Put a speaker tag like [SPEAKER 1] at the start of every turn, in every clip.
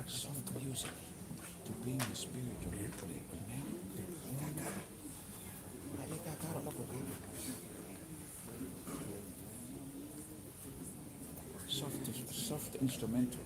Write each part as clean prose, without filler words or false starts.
[SPEAKER 1] Soft music to be in the spirit directly. Soft, soft instrumental.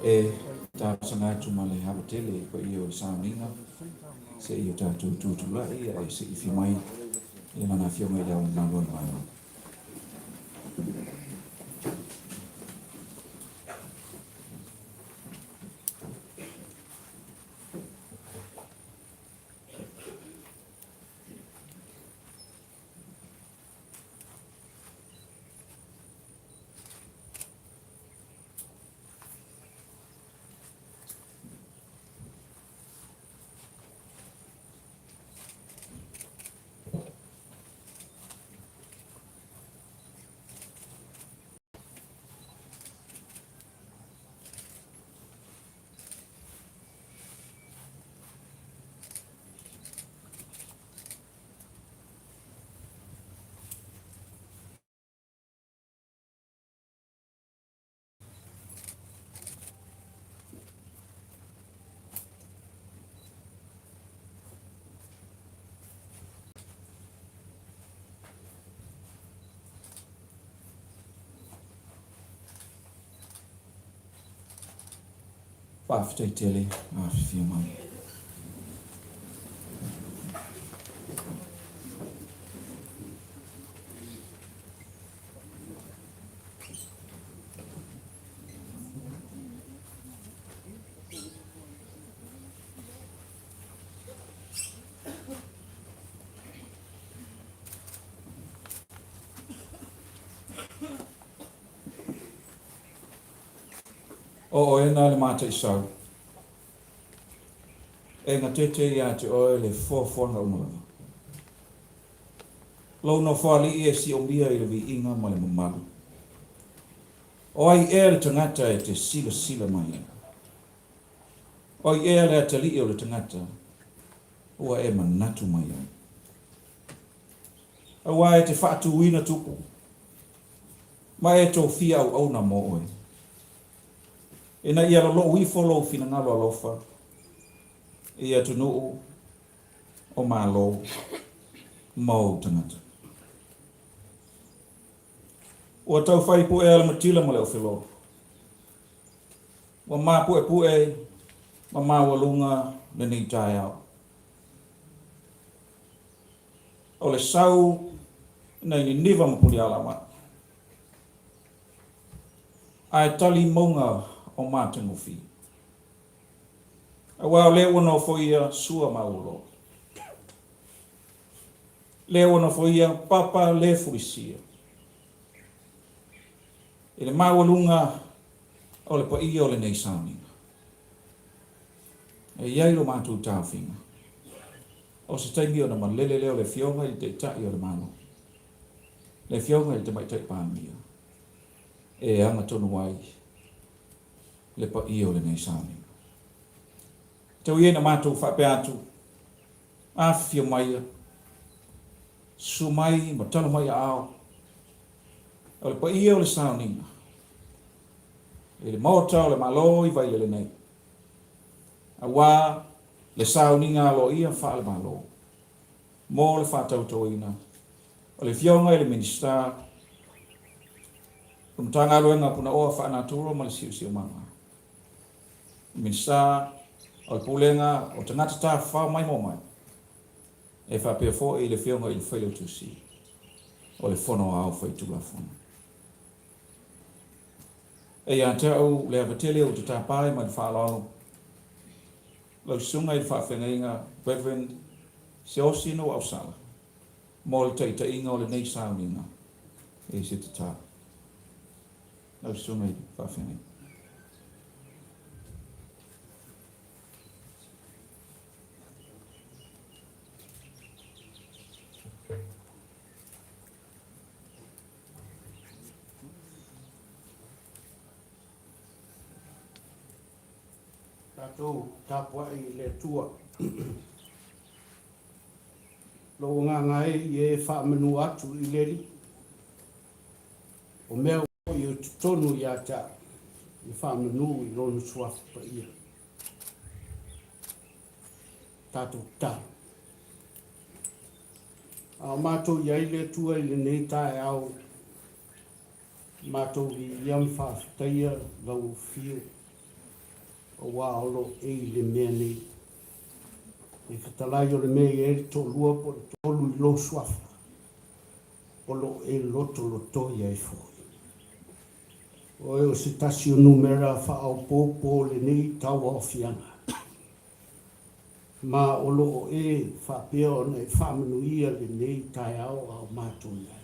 [SPEAKER 1] E talosaga atu ma le ava tele i le paia o le sauniga se i o tatou tutulai ae se i afio mai Lana Afioga i Le Ao Mamalu o le Malo. Faafetai tele, afifio mai. O oe na le mataisau, e gatete ia te oe le foafoaga uma lava. Lou nofoalii e siomia i le viiga ma le mamalu. O ai ea le tagata e te silasila mai ai? O ai ea le atalii o le tagata ua e manatu mai ai? Aua e te faatuina tupu, ma e tofia auauna mo oe, ina ia lolou ifo lou finagalo alofa i atunuu o Malo ma ou tagata. Ua taufai puea le matila ma le ofeloa. Ua mapuepue ma maualuga lenei taeao. O le sau nai Niniva ma Pulialaamaa, ae tali mauga o matagofie. Aua o lea ua nofoia Sua ma Auoloa. Lea ua nofoia Papa le Fulisia. I le maualuga o le paia o lenei sauniga, e i ai lo matou taofiga, o se taimi ona malele lea o le Afioga i le Taitai o le Malo, le Afioga i le Tamaitai Palemia, e agatonu ai le paia o lenei sauniga. Tau ia ina matou faapea atu, afifio maia, susu mai ma talo mai aao, o le paia o le sauniga i le Maota o le Malo i Vailele nei, aua le sauniga aloaia faale-Malo mo le faatautoina o le Afioga i le Minisita o le Matagaluega o Punaoa Faanatura ma le Siosiomaga, Minisita o le Pulega o Tagata Tafafao Maimoa Mai, e faapea foi le Afioga i le Failautusi o le Fono Aoao Faitulafono. E ia te au le ava tele ou te tapa ai ma le faaaloalo lau Susuga i le Faafeagaiga Reverend Siaosino Ausala mo le taitaiga o lenei sauniga i se tatalo. Lau Susuga i le Faafeagaiga.
[SPEAKER 2] Tatou tapuai i le Atua. Lou agaga e i e faamanu atu i le Alii, o mea ua i totonu ia te au, ia faamanu i Lona Suafa Paia. Tatou tatalo. A o matou i ai le Atua i lenei taeao, matou viia ma faafetaia lau afio. Aua o lo o e i le mea nei. E fetalai o le mea e i ai le toalua po o le tolu i lou suafa, o lo o e lotolotoi ai foi. Oe o se tasi o numera faaopoopo o lenei tauaofiaga, ma o lo o e faapea ona e faamanuia lenei taeao a o matou i ai.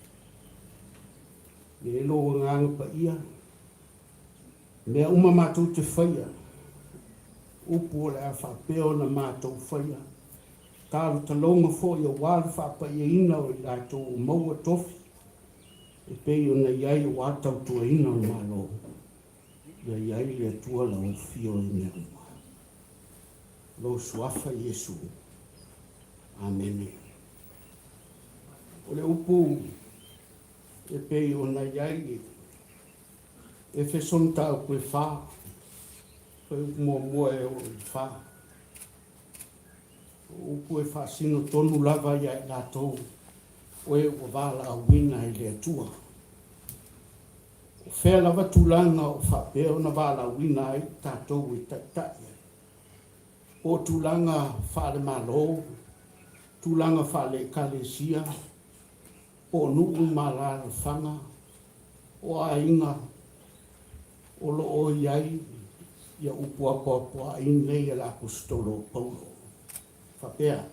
[SPEAKER 2] E lou Agaga Paia, mea uma matou te faia, upu o le a faapea ona matou faia, talotaloga foi aua le faapaiaina o i latou o maua tofi e pei ona i ai aua tautuaina o le Malo, ia i ai le Atua lau afio i mea uma. Lou Suafa Iesu. Amene. O le upu e pei ona i ai i Efeso mataupu e 4, fuaiupu muamua e oo i le 4. O upu e faasino tonu lava ia i latou o e ua valaauina e le Atua. O fea lava tulaga o faapea ona valaauina ai tatou e taitai ai, po o tulaga faale-Malo, tulaga faale-Ekalesia, po o nuu ma alaalafaga, o aiga, o lo o i ai ia upu apoapoai nei a le Aposetolo o Paulo. Faapea,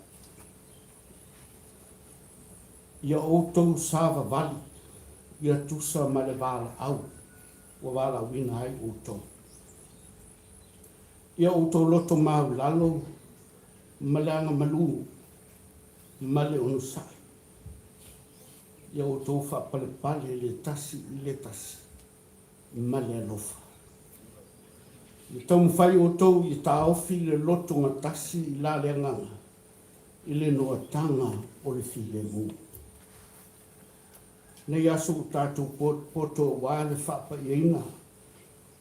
[SPEAKER 2] ia outou savavali ia tusa ma le valaau ua valaauina ai outou. Ia outou loto maulalo ma le agamalu ma le onosai. Ia outou faapalepale le tasi i le tasi ma le alofa. Ia taumafai outou ia taofi le loto gatasi i la le agaga i le noataga o le filemu. Nei aso ua tatou potopoto aua le faapaiaina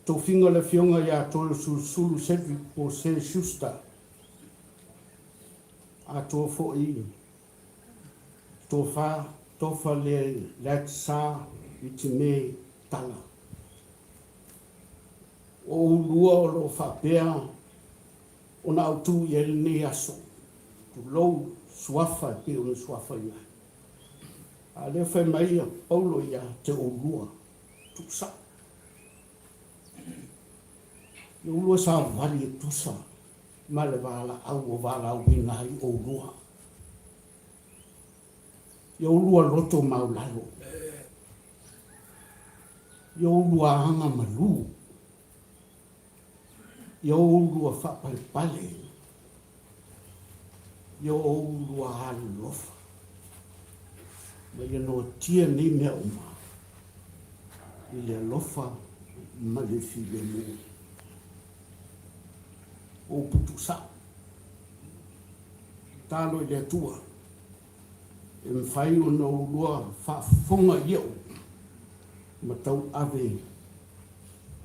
[SPEAKER 2] tofiga o le Afioga ia Toeolesulusulu Cedric Pose Schuster, atoa foi tofa tofa le Leatisa Vitime Tala. O oulua o lo o faapea ona autu i ai lenei aso, tulou suafa e pei ona suafaina ai. A o lea fai mai a Paulo ia te oulua, tuusao. Ia oulua savavali e tusa ma le valaau ua valaauina ai oulua. Ia oulua loto maulalo. Ia oulua aga malu. Ia oulua faapalepale. Ia oulua alofa. Ma ia noatia nei mea uma i le alofa ma le filemu. O upu tuusao. Tatalo i le Atua e mafai ona oulua faafofoga i ia upu ma tauave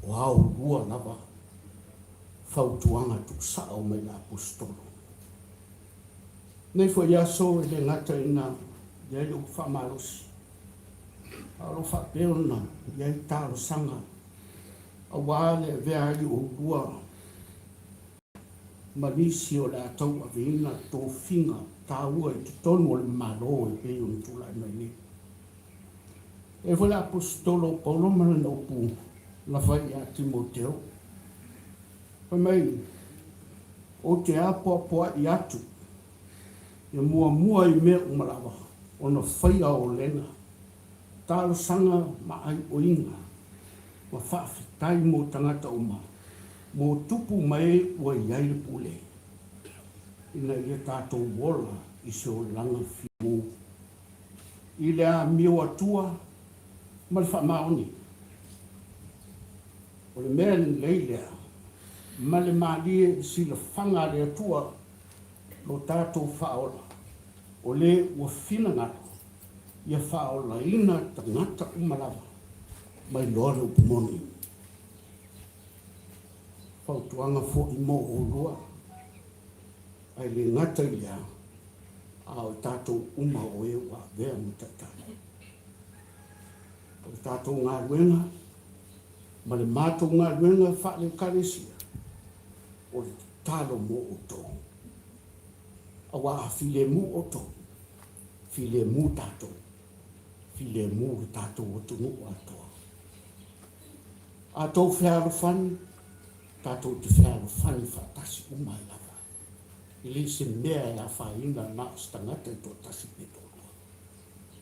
[SPEAKER 2] o a oulua lava fautuaga tuusao mai le Aposetolo. Nei foi aso e le gata ina i ai upu faamalosi, a o lo o faapea ona i ai talosaga aua le avea ai o oulua ma nisi o le a tauaveina tofiga taua i totonu o le Malo e pei ona tulai mai nei. E foi le Aposetolo o Paulo ma lana upu na fai ia Timoteo, fai mai, Ou te apoapoai atu ia muamua i mea uma lava ona faia olega, talosaga ma aioiga ma faafetai mo tagata uma, mo tupu ma e ua i ai le pule, ina ia tatou ola i se olaga filemu i le amio Atua ma le faamaoni. O le mea lelei lea ma le malie i silafaga a le Atua lo tatou faaola, o le ua finagalo ia faaolaina tagata uma lava mai loa le upu moni. Fautuaga foi mo oulua, ae le gata i lea, a o tatou uma o e ua avea ma taitai. O le tatou galuega ma le matou galuega faale-Ekalesia, O le tatalo mo outou. Aua a filemu outou, filemu tatou, filemu le tatou atunuu atoa. A tou fealofani, tatou te fealofani faatasi uma ai lava. E le se mea e afaina na o se tagata e toatasi pe toalua.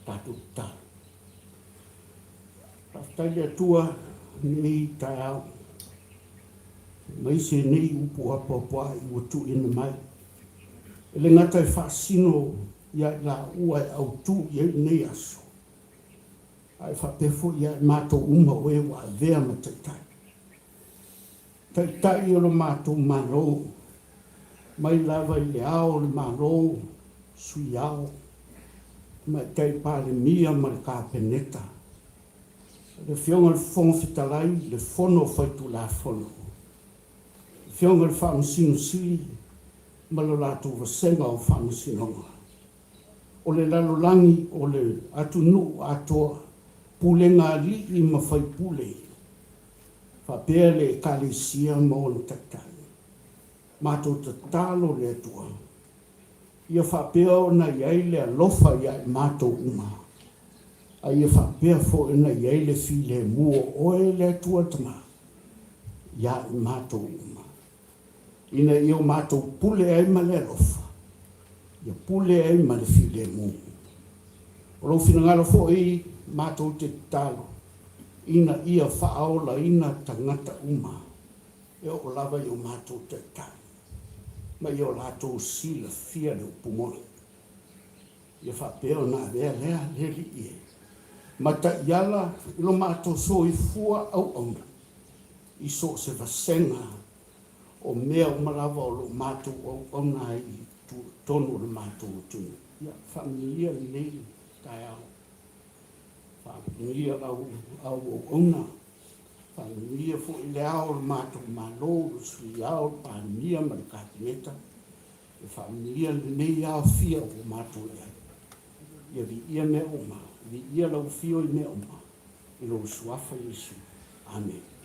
[SPEAKER 2] Tatou tatalo. Faafetai i le Atua i lenei taeao, aemaise nei upu apoapoai ua tuuina mai. E le gata e faasino ia i laua e autu i ai lenei aso, ae faapea foi ia i matou uma o e ua avea ma taitai. Taitai o lo matou Malo, mai lava i le Ao o le Malo, Sui Ao, Tamaitai Palemia ma le Kapeneta, le Afioga i le Fofoga Fetalai, le Fono Faitulafono, le Afioga i le Faamasino Sili ma le latou Vasega o Faamasinoga, o le lalolagi o le atunuu atoa, pulega a alii ma faipule, faapea le Ekalesia ma ona taitai. Matou tatalo le Atua ia faapea ona i ai le alofa ia i matou uma, a ia faapea foi ona i ai le filemu o Oe le Atua Tama ia i matou uma, ina ia o matou pule ai ma le alofa, ia pule ai ma le filemu. O lou finagalo foi matou te tatalo ina ia faaolaina tagata uma e oo lava i o matou taitai ma ia o latou silafia le upu moni. Ia faapea ona avea lea le Alii e ma taiala i lo matou soifua auauna i so o se vasega o mea uma lava o lo o matou auauna ai i totonu o le matou atunuu. Ia faamanuia lenei taeao, faamanuia lau auauna, faamanuia foi le Ao o le matou Malo, le Sui Ao, le Palemia ma le Kapeneta, ia faamanuia lenei aofia ua matou i ai. Ia viia mea uma, viia lau afio i mea uma, i lou Suafa Iesu. Amene.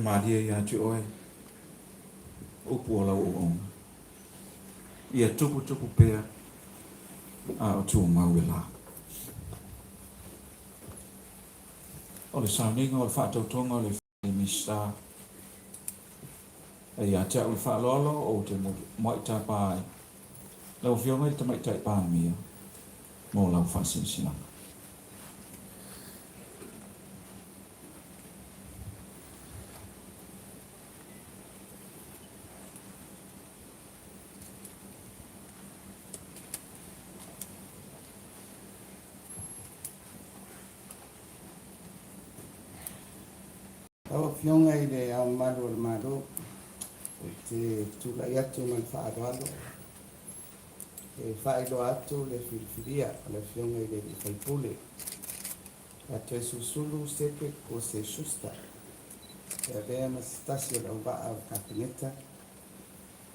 [SPEAKER 1] malie ia te oe upu o lau auauna. Ia tuputupu pea a o tumau e la. O le sauniga o le faatautoga o le Minisita. E ia te au le faaaloalo ou te muai tapa ai lau Afioga i le Tamaitai Palemia mo lau faasilasilaga.
[SPEAKER 3] Lau Afioga i Le Ao Mamalu o le Malo, ou te tulai atu ma le faaaloalo e faailoa atu le filifilia o le Afioga i le Alii Faipule ia Toesulusulu Cedric Kose Schuster e avea ma se tasi o le auvaa o le Kapeneta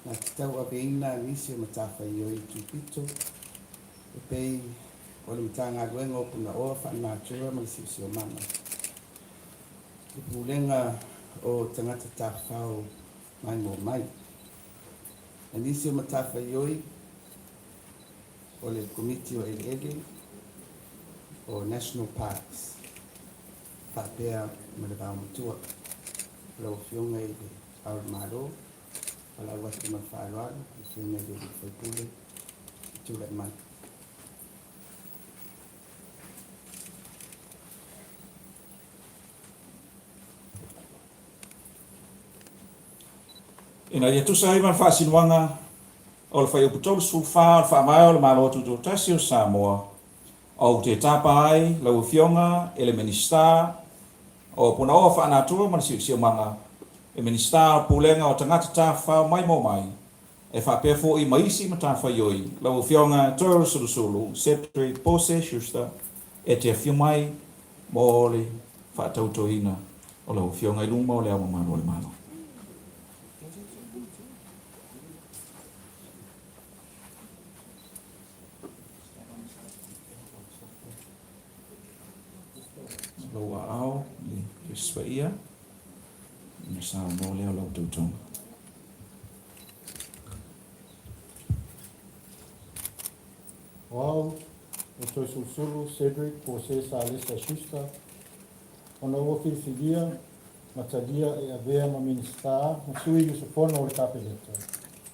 [SPEAKER 3] na te tauaveina nisi o matafaioi tupito e pei o le Matagaluega o Punaoa Faalenatura ma le Siosiomaga, le Pulega o Tagata Tafafao Maimoa Mai, ma nisi o matafaioi o le Komiti o Eleele o National Parks faapea ma le Vaomatua. Lau Afioga i le Ao o le Malo, valaau atu ma le faaaloalo le Afioga i le Alii Faipule e tulai mai.
[SPEAKER 1] Ina ia tusa ai ma le faasinoaga o le Fuaiupu 34 o le Faavae o le Malo Tutoatasi o Samoa, ou te tapa ai lau Afioga i le Minisita o Punaoa Faanatua ma le Siosiomaga, le Minisita o Pulega o Tagata Tafafao Maimoa Mai, e faapea foi ma isi matafaioi, lau Afioga Toeolesulusulu Cedric Pose Schuster, e te afio mai mo le faatautoina o lau Afioga i luma o Le Ao Mamalu o le Malo. Lou aao i le Tusi Paia, ona saunoa lea o lau tautoga.
[SPEAKER 4] O au, o Toesulusulu Cedric Jose Salesa Schuster, ona ua filifilia ma talia e avea ma Minisita ma sui usufono o le Kapeneta,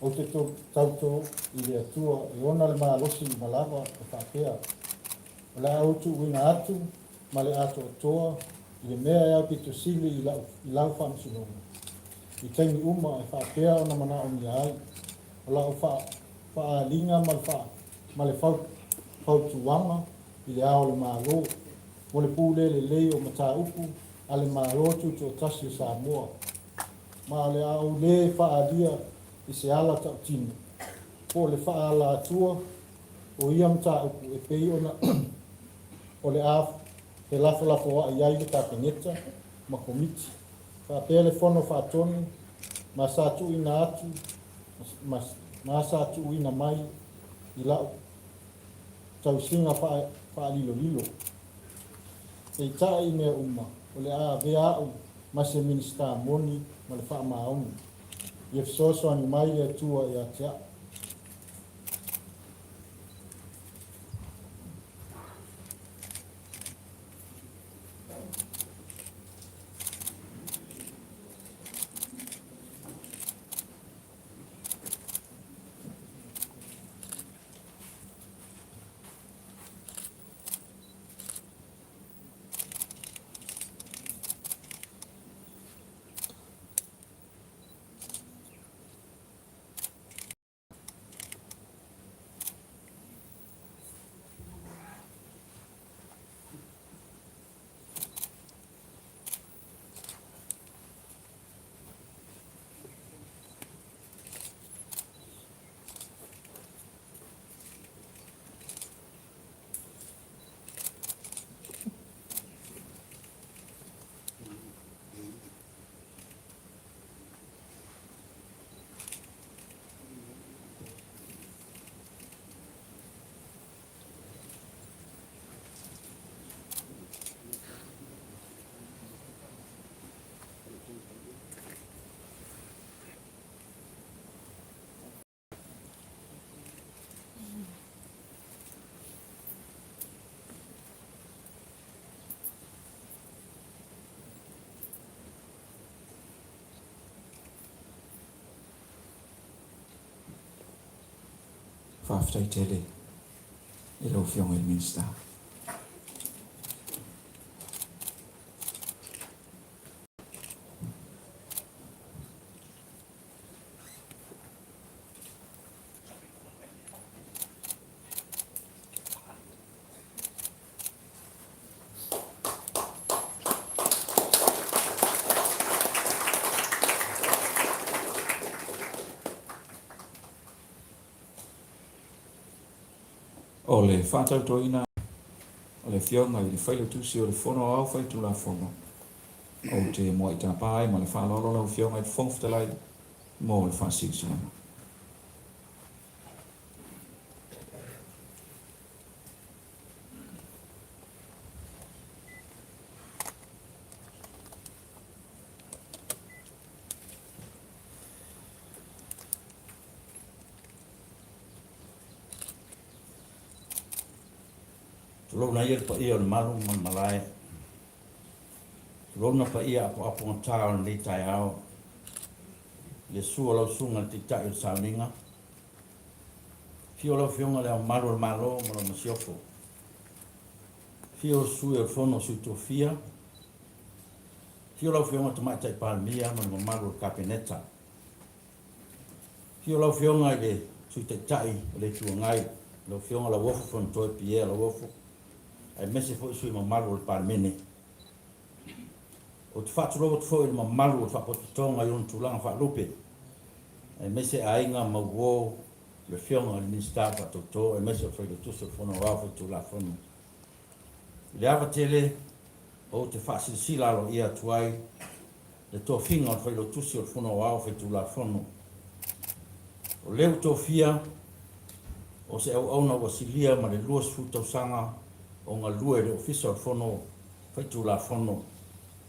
[SPEAKER 4] ou te tauto i le Atua e ona le malosi uma lava e faapea, O le a ou tuuina atu ma le atoatoa i le mea e aupito sili i lau, i lau faamasinoga, i taimi uma e faapea ona manaomia ai, o lau faa, faaaliga ma le, faa, ma le fau, fautuaga i le Ao o le Malo, mo le pule lelei o mataupu a le Malo Tutoatasi o Samoa, ma o le a ou lē faaalia i se ala tautino, po o le faaala-atua o ia mataupu e pei ona o le a felafolafoa'i ai le Kapeneta ma Komiti, faapea le Fono Faatonu ma sa tuuina atu ma, ma sa tuuina mai i la'u tausiga faalilolilo. Peitai i mea uma, o le a avea a'u ma se Minisita moni ma le faamaoni. Ia fesoasoani mai le Atua ia te a'u.
[SPEAKER 1] Faafetai tele i lau Afioga i le Minisita. O le faatautoina o le Afioga i le Failautusi o le Fono Aoao Faitulafono, ou te muai tapa ai ma le faaaloalo lau Afioga i le Fofoga Fetalai mo le faasilasilaga.
[SPEAKER 5] Tulouna ia le paia o le malu ma le malae. Tulouna paia apoapogata o lenei taeao. I le susu o lau susuga i le Taitai o le Sauniga, Afio lau Afioga i Le Ao Mamalu o le Malo ma lau Masiofo. Afio le Sui o le Fono a Sui Tofia. Afio lau Afioga i le Tamaitai Palemia ma le mamalu o le Kapeneta. Afio lau Afioga i le Sui Taitai o le Itu Agai, lau Afioga Lauofo Fonotoe Pierre Lauofo, aemaise foi sui usufono mamalu o le Palemene. Ou te faatulou atu foi i le mamalu o le Faapotopotoga i ona tulaga faalupe, aemaise aiga ma uo, le Afioga i le Minisita o Faatauto aemaise o le Failautusi o le Fono Aoao Faitulafono. I le ava tele, ou te faasilasila aloaia atu ai le tofiga o le Failautusi o le Fono Aoao Faitulafono. O lea ua tofia o se auauna ua silia ma le 20 tausaga o galue i le Ofisa o le Fono Faitulafono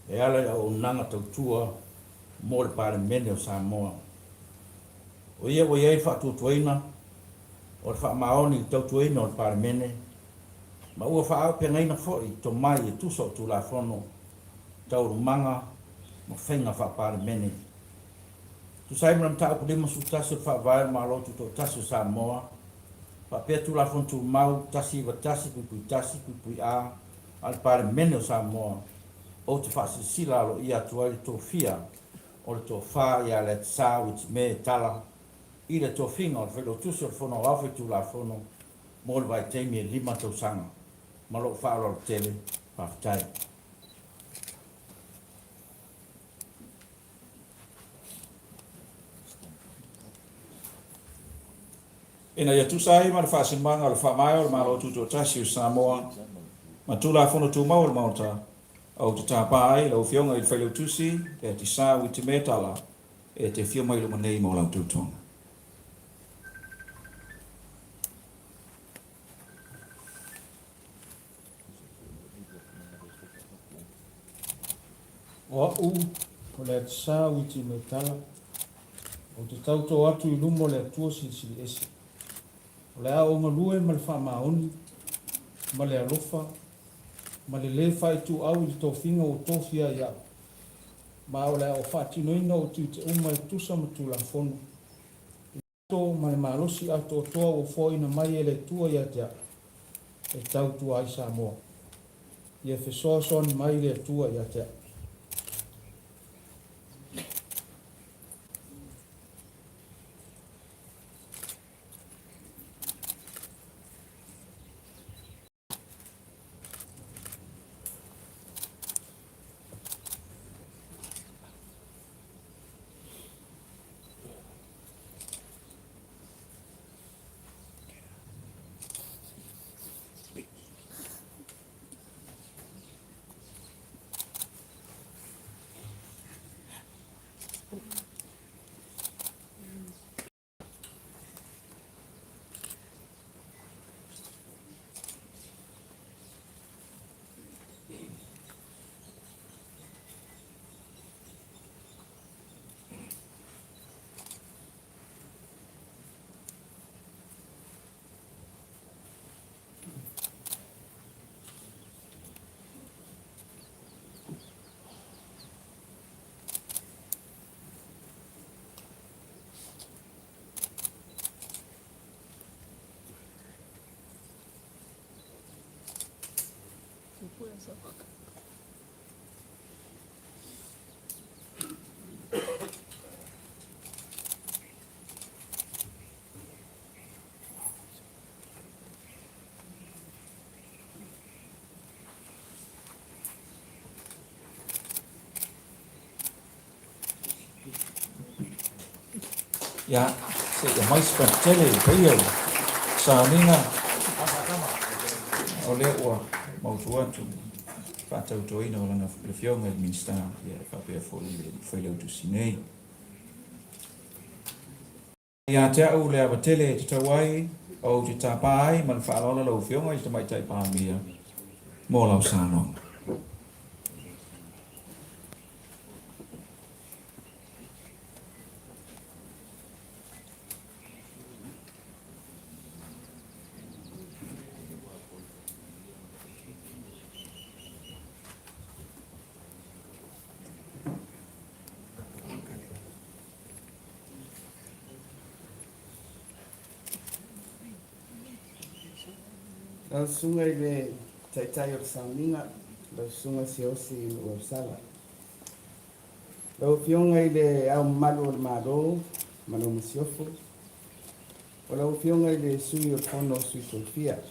[SPEAKER 5] e ala i auaunaga tautua mo le Palemene o Samoa. O ia ua i ai le faatuatuaina o le faamaoni i le tautuaina o le Palemene ma ua faaaupegaina foi tomai e tusa o Tulafono, taualumaga ma faiga faa-Palemene. E tusa ai ma le Mataupu 51 o le Faavae o le Malo Tutoatasi o Samoa, faapea Tulafono Tumau 191.1.A a le Palemene o Samoa, ou te faasilasila aloaia atu ai le tofia o le Tofa ia Leatisaa Uetime Tala i le tofiga o le Failautusi o le Fono Aoao Faitulafono mo le vaitaimi e lima tausaga. Ma lou faaaloalo tele, faafetai.
[SPEAKER 1] Ina ia tusa ai ma le faasinomaga o le Faavae o le Malo Tutoatasi o Samoa ma Tulafono Tumau o le Maota, ou te tapa ai lau Afioga i le Failautusi Leatisa Uitime Tala e te afio mai i luma nei mo lau tautoga.
[SPEAKER 4] O a'u, o le Atisā Uitimetala, ou te tautō atu i luma o le Atua Silisili Ese. O le a ou galue ma le faamaoni, ma le alofa, ma le lē faaituau i le tofiga ua tofia ai a'u, ma o le a ou faatinoina ou tiute uma e tusa ma Tulafono, i to ma le malosi atoatoa ua foaina mai e le Atua ia te a'u, e tautua ai Samoa. Ia fesoasoani mai le Atua ia te a'u.
[SPEAKER 1] Ia, seia mai se fatu tele i le paia o le sauniga o lea ua mautu atu le faatautoina o lana le Afioga i le Minisita, ia e faapea foi i le Failautusi nei. Ia te au le ava tele e tatau ai ou te tapa ai ma le faaaloalo lau Afioga i le Tamaitai Palemia mo lau saunoaga.
[SPEAKER 3] Lau Susuga i le Taitai o le Sauniga, lau Susuga Siaosi Nuuausala. Lau Afioga i le Ao Mamalu o le Malo ma lau Masiofo, o lau Afioga i le Sui o le Fono a Sui Tofia,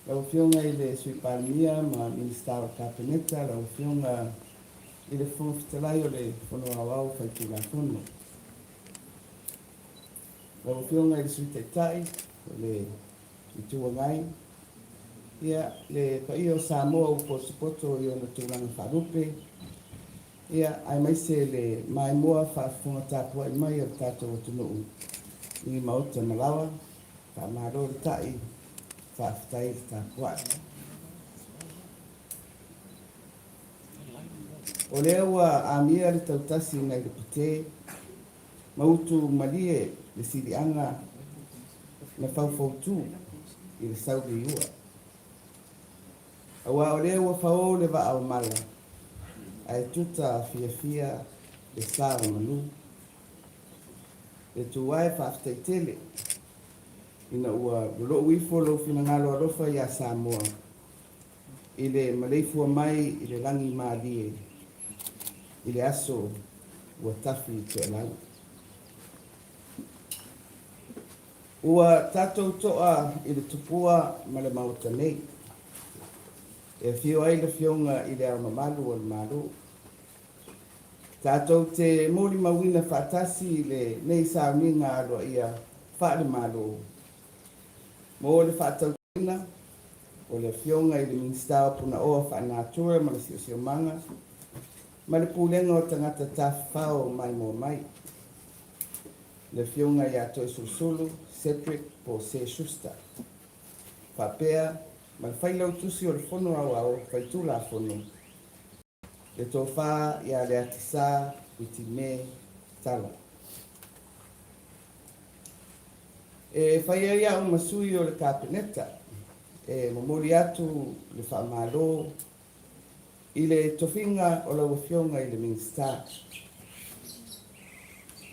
[SPEAKER 3] lau Afioga i le Sui Palemia ma Minisita o le Kapeneta, lau Afioga i le Fofoga Fetalai o le Fono Aoao Faitulafono, lau Afioga i le Sui Taitai o le Itu Agai, ia, le paia o Samoa ua potopoto i ona tulaga faalupe, ia, aemaise le maimoa faafofoga tapuai mai a le tatou atunuu i maota ma laoa, faamalo le ta'i, faafetai le tapuai. O lea ua amia le tautasi nai le pute, ma utu malie le siliaga na faufautu i le sauliua. Aua o lea ua fao le vaa o mala, ae tuta fiafia le sa o manu. Le Atua e faafetai tele ina ua lolou ifo lou finagalo alofa iā Samoa i le maleifua mai i le lagi malie i le aso ua tafi toelau. Ua tatou to'a i le tupua ma le Maota nei, e afio ai le Afioga i Le Ao Mamalu o le Malo. Tatou te molimauina faatasi lenei sauniga aloaia faale-Malo mo le faatautoina o le Afioga i le Minisita o Punaoa Faanatura ma le Siosiomaga ma le Pulega o Tagata Tafafao Maimoa Mai, le Afioga ia Toesulusulu Cedric po o Sir Schuster, faapea ma le Failautusi o le Fono Aoao Faitulafono, le Tofa ia Leatisa Uitime Tala. E fai ai au ma sui o le Kapeneta e momoli atu le faamalo i le tofiga o lau Afioga i le Minisita.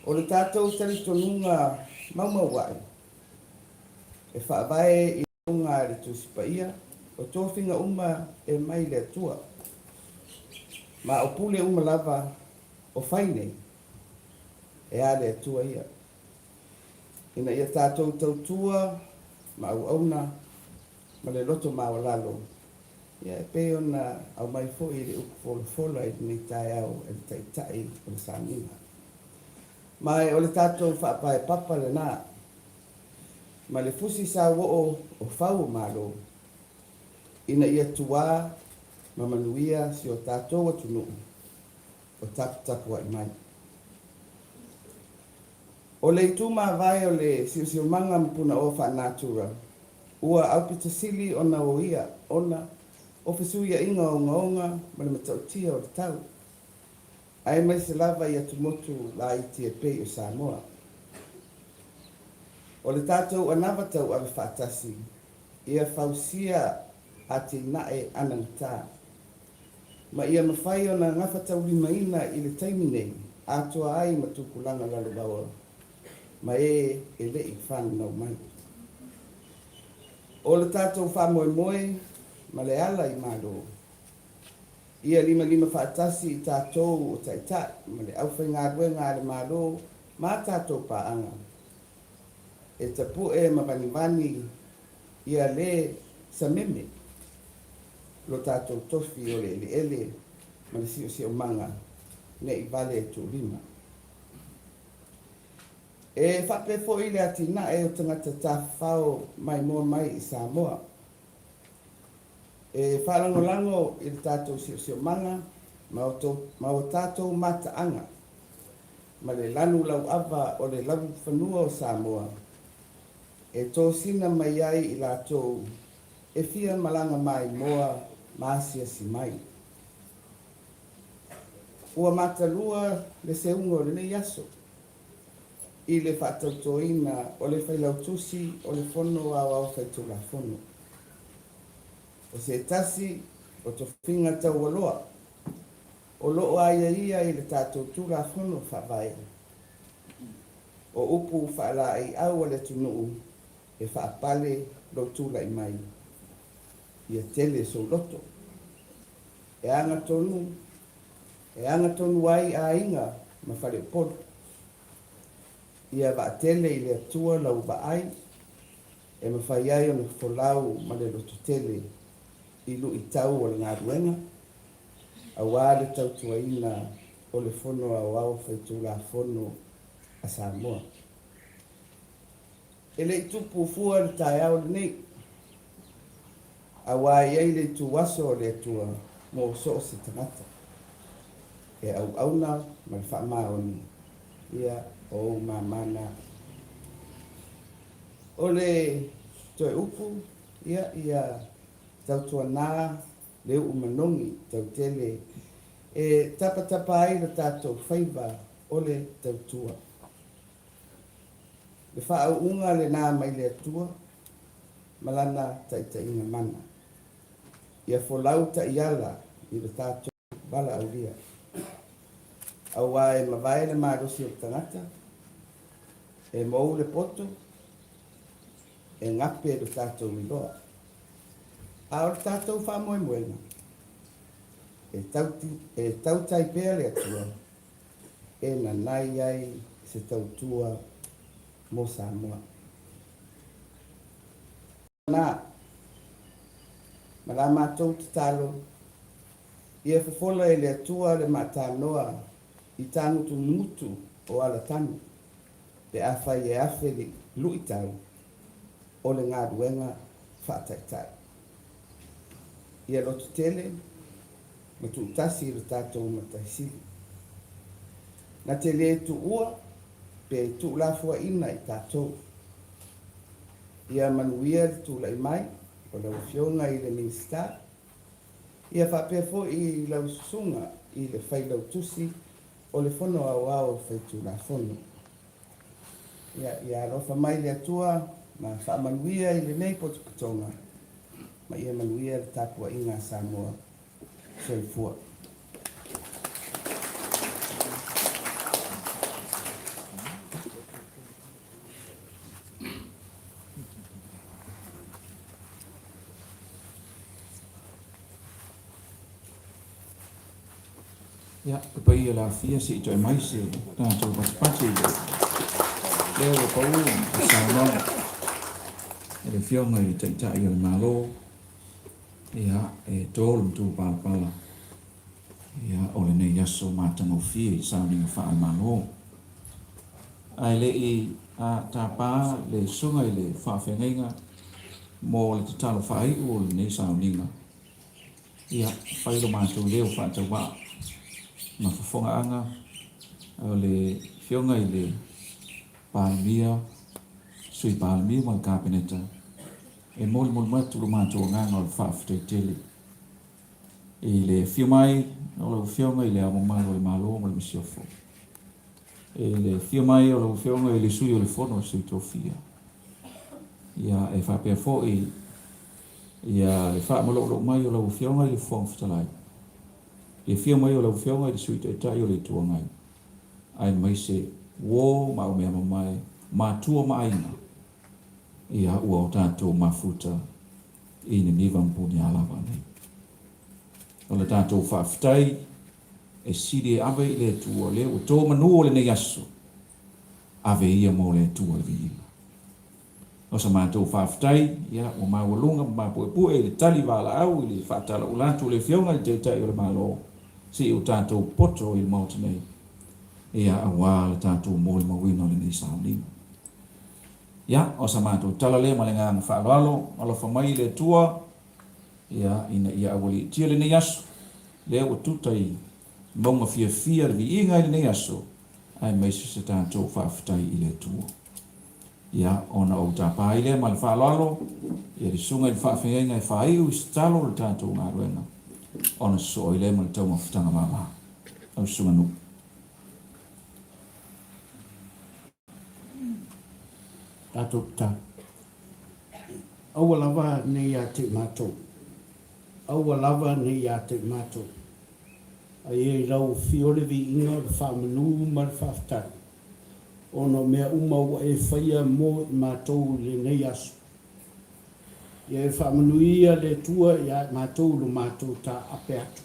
[SPEAKER 3] O le tatou talitonuga maumaua'i e faavae i luga a le Tusi Paia, o tofiga uma e mai le Atua, ma o pule uma lava o fai nei, e a le Atua ia, ina ia tatou tautua ma auauna ma le loto maualalo, ia e pei ona aumai foi i le upu folafola i lenei taeao e le Taitai o le Sauniga. Ma e o le tatou faapaepapa lena, ma le fusi sauoo o fau o Malo, ina ia tuā ma manuia si o tatou atunuu o taputapua'i mai. O le itu mavae o le siosiomaga ma punaoa faanatura ua aupito sili ona oia ona o fesuia'iga ogaoga ma le matautia o le tau, aemaise lava i atumotu laiti e pei o Samoa. O le tatou anava tauave faatasi ia fausia atinae anagata ma ia mafai ona gafataulimaina i le taimi nei atoa ai ma tupulaga lalovaoa ma e e le i fananau mai. O le tatou faamoemoe ma le ala i Malo. Ia limalima faatasi i tatou o Taitai ma le aufaigaluega a le Malo ma a tatou paaga. E tapue ma vanivani ia le sameme lo tatou tofi o le eleele ma le siosiomaga ne i vale tuulima. E faapea foi le atinae o tagata tafafao maimoa mai i Samoa. E faalagolago i le tatou siosiomaga ma o tatou mataaga ma le lanu lauava o le laufanua o Samoa e tosina mai ai i latou e fia malaga maimoa ma asiasi mai. Ua matalua le seuga o lenei aso i le faatautoina o le Failautusi o le Fono Aoao Faitulafono. O se tasi o tofiga taualoa o lo o aiaia i le tatou Tulafono Faavae. O upu faalaeiau a le atunuu e faapale lou tulai mai, ia tele sou loto. E agatonu, e agatonu ai aiga ma faleupolu. Ia vaatele i le Atua lau vaai e mafai ai ona folau ma le lototele i luitau o le galuega, aua le tautuaina o le Fono Aoao Faitulafono a Samoa. E le i tupu fua le taeao lenei, aua e i ai le ituaso o le Atua mo so o se tagata e auauna ma le faamaoni, ia, o ou mama na. O le toe upu, ia, ia tautuana le uu manogi tautele e tapatapa ai lo tatou faiva o le tautua. Le faauuga lena mai le Atua ma Lana taitaiga mana. Ia folau taiala i lo tatou valaaulia. Aua e mavae le malosi o le tagata, e mou le poto, e gape lo tatou iloa. A o le tatou faamoemoega, e, tau, e tautai pea le Atua e nanai ai se tautua mo Samoa. Na, ma la matou tatalo, ia fofola e le Atua le maatanoa i tagutugutu o alatanu, pe afai e afe le luitau o le galuega faataitai. Ia lototele ma tuutasi i lo tatou Matai Sili. Na te le tuua pe tuulafoaiina i tatou. Ia manuia le tulai mai o lau Afioga i le Minisita, ia faapea foi i lau susuga i le Failautusi o le Fono Aoao Faitulafono. Ia, ia alofa mai le Atua ma faamanuia i lenei potopotoga, ma ia manuia le tapuaiga a Samoa. Soifua.
[SPEAKER 1] Ia, le paia le afia se i toe mai se tatou patipati i le leo ua pau i saunoaga e le Afioga i le Taitai o le Malo, ia, e to le matupalapala, ia, o lenei aso matagofie i sauniga faale-Malo. Ae le i tapa le susuga i le faafeagaiga mo le tatalo faaiu o lenei sauniga, Ia, fai lo matou leo faatauvaa ma fofogaaga o le Afioga i le Palemia, Sui Palemia ma le Kapeneta, e molimoli atu lo matou agaga o le faafetai tele i le afio mai o lau Afioga i le Ao Mamalu o le Malo ma le Masiofo, i le afio mai o lau Afioga i le Sui o le Fono a Sui Tofia, ia, e faapea foi Ia le faamaloulou mai o lau Afioga i le Fofoga Fetalai, le afio mai o lau Afioga i le Sui Taitai o le Itu Agai, aemaise uo ma aumeamamae, matua ma aiga, ia ua o tatou mafuta. i Niniva ma Punia lava nei. O le tatou faafetai e sili e ave i le Atua, lea ua to manu o lenei aso, ave ia mo le Atua le viiga. O sa matou faafetai, ia, ua maualuga ma mapuepue i le tali valaau i le faatalaula atu o le Afioga i le Taitai o le Malo, se i o tatou poto i le Maota nei, ia, aua le tatou molimauina o lenei sauniga. Ia, o sa matou tala lea ma le agaga faaaloalo, alofa mai le Atua, ia, ina ia aualiitia lenei aso, lea ua tuta i mauga fiafia le viiga i lenei aso, aemaise se tatou faafetai i le Atua. Ia, ona ou tapa ai lea ma le faaaloalo ia le susuga i le faafeagaiga e faaiu i se talo le tatou galuega, ona sosoo ai lea ma le taumafataga mama. Lau susuga Nuu.
[SPEAKER 2] Tatou tatalo. Aua lava ne i ia te i matou. Aua lava ne i ia te i matou. Aia i lau afio le viiga o le faamanu ma le faafetai, ona o mea uma ua e faia mo i matou i lenei aso. Ia e faamanuia le Atua ia i matou i lo matou taape atu.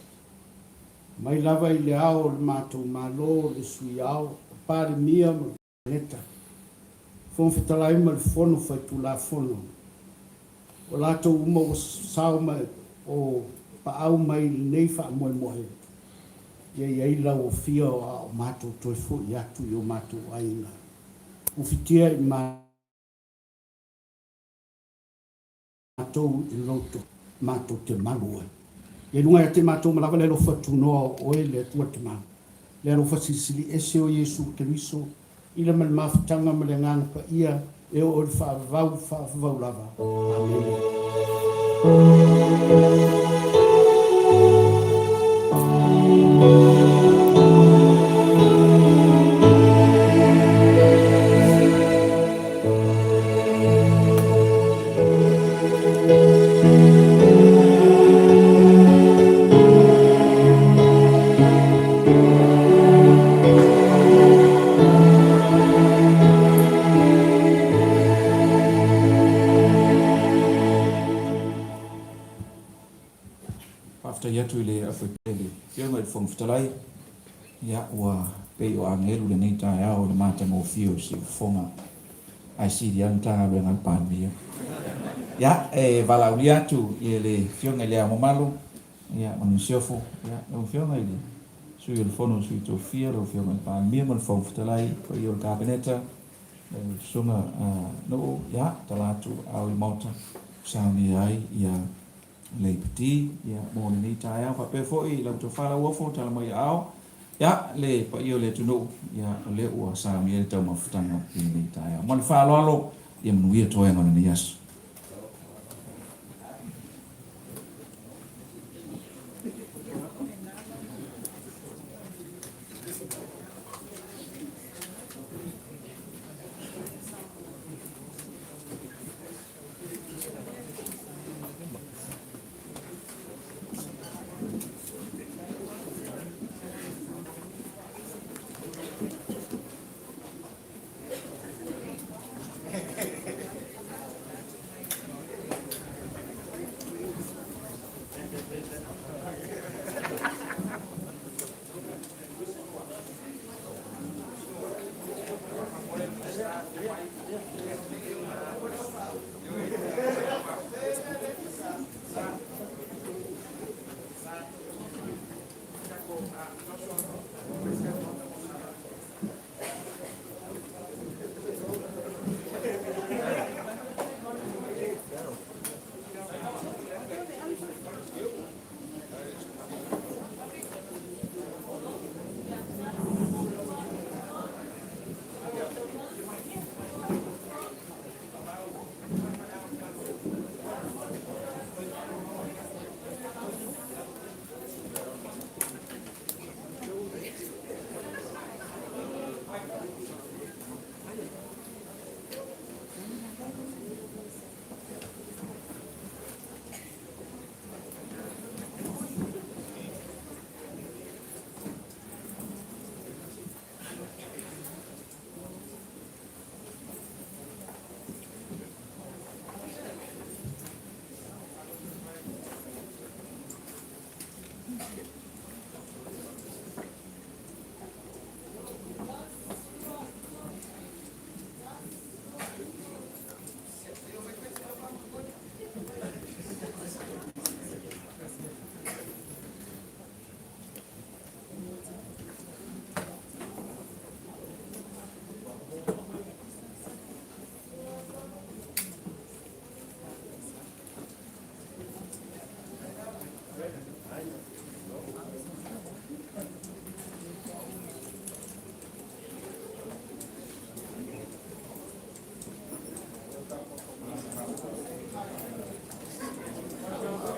[SPEAKER 2] Mai lava i le Ao o le matou Malo, le Sui Ao, le Palemia ma le Kapeneta, Fofoga Fetalai ma le Fono Faitulafono, o latou uma ua sao ma o paau mai i lenei faamoemoe, ia i ai lau afio a o matou toe foi atu i o matou aiga. Ufitia i matou i loto matou te malu ai. Ia i luga ia te matou ma lava le alofa tunoa o oe le Atua Tama, le alofa silisili ese o Iesu Keriso, i le ma le mafutaga ma le Agaga Paia e oo i le faavavau faavavau lava. Amene.
[SPEAKER 1] Faafetai atu i le Afioga i le Fofoga Fetalai, ia ua pei o agelu lenei taeao i le matagofie o siufofoga ae sili lava le Matagaluega a le Palemia. Ia, e valaaulia atu i le Afioga i Le Ao Mamalu ia, ma le Masiofo, ia, lau Afioga i le Sui o le Fono a Sui Tofia, lau Afioga i le Palemia ma le Fofoga Fetalai, le paia o le Kapeneta, lau Susuga Nuu, ia, tala atu ao i le Maota, saunia ai ia Leiputi, ia, mo lenei taeao. Faapea foi lau tofa Lauofo, tala mai aao, ia, le paia o le atunuu, ia, o lea ua saunia le taumafataga i lenei taeao. Ma le faaaloalo, ia manuia toega o lenei aso.